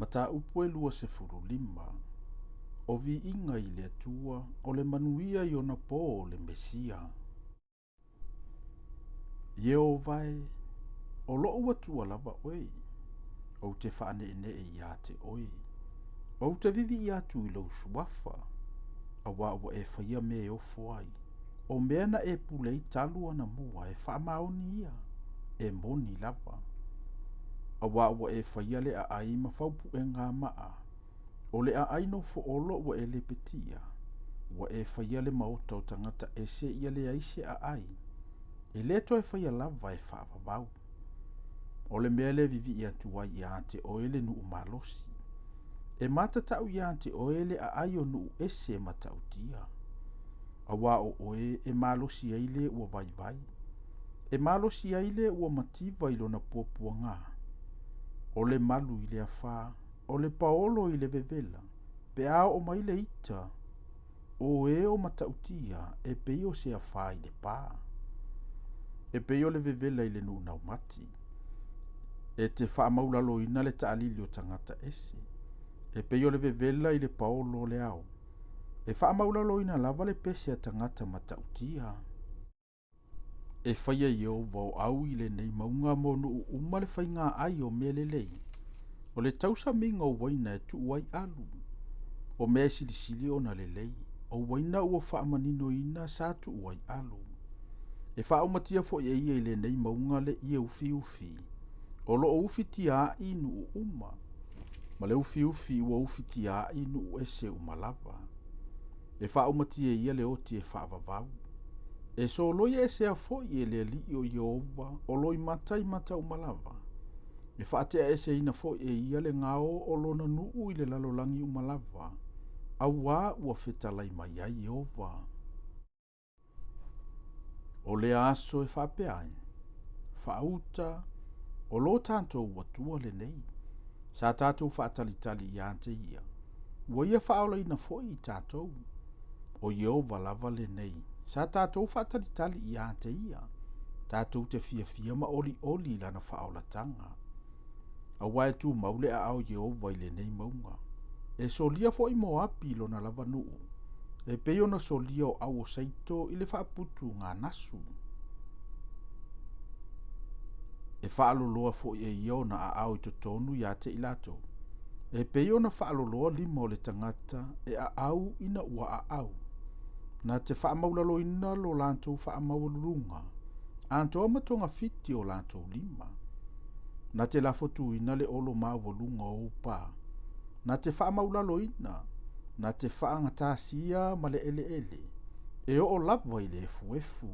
Mataupu e 25, O viiga i le Atua, o le manuia i ona pō o le Mesia. Ieova e, o loʻu Atua lava oe, ou te faaneenee iā te oe. Ou te vivii atu i lou suafa, auā ua e faia mea e ofo ai. O mea na e pule ai talu anamua e faamaoni ia, e moni lava. Auā ua e faia le aai ma faupuʻegamaa, o le aai nofoolo ua e lepetia. Ua e faia le maota o tagata ese ia leai se aai, e le toe faia lava e faavavau. O le mea lea e vivii atu ai iā te oe le nuu malosi. E matatau iā te oe le aai o nuu ese matautia. Auā o oe e malosi ai le ua vaivai. E malosi ai le ua mativa i lona puapuagā. O le malu i le afā, o le paolo i le vevela, pe a oo mai le ita, o e o matautia e pei o se afā i le pā. E pei o le vevela i le nuu naumati. E te faamaulaloina le taalili o tagata ese. E pei o le vevela i le paolo o le ao. E faamaulaloina lava le pese a tagata matautia. E faia e Ieova o au i lenei mauga mo nuu uma le faiga ai o mea lelei, o le tausamiga o uaina e tuu ai alu, o mea e silisili ona lelei, o uaina ua faamaninoina sa tuu ai alu. E faaumatia foi e ia i lenei mauga le ie ufiufi, o loo ufitiaai nuu uma, ma le ufiufi ua ufitiaai nuu ese uma lava. E faaumatia e ia le oti e faavavau. E soloia esea foi e le Alii o Ieova o loimata i mata uma lava. E faateaeseina foi e ia le gao o lona nuu i le lalolagi uma lava, auā ua fetalai mai ai Ieova. O lea aso e faapea ai, Faauta, o lo tatou Atua lenei, sa tatou faatalitali iā te ia, ua ia faaolaina foi i tatou. O Ieova lava lenei, sa tatou faatalitali iā te ia, tatou te fiafia ma olioli i lana faaolataga. Auā e tumau le aao o Ieova i lenei mauga. E solia foi Moapi i lona lava nuu, e pei ona solia o au o Seito i le faaputu ganasu. E faaloloa foi e ia ona aao i totonu iā te i latou, e pei ona faaloloa lima o le tagata e aau ina ua aau, na te faamaulaloina lo latou faamaualuluga, atoa ma togafiti o latou lima. Na te lafotuina le olo maualuga o ou pā, na te faamaulaloina, na te faagatasia ma le eleele, e oo lava i le efuefu.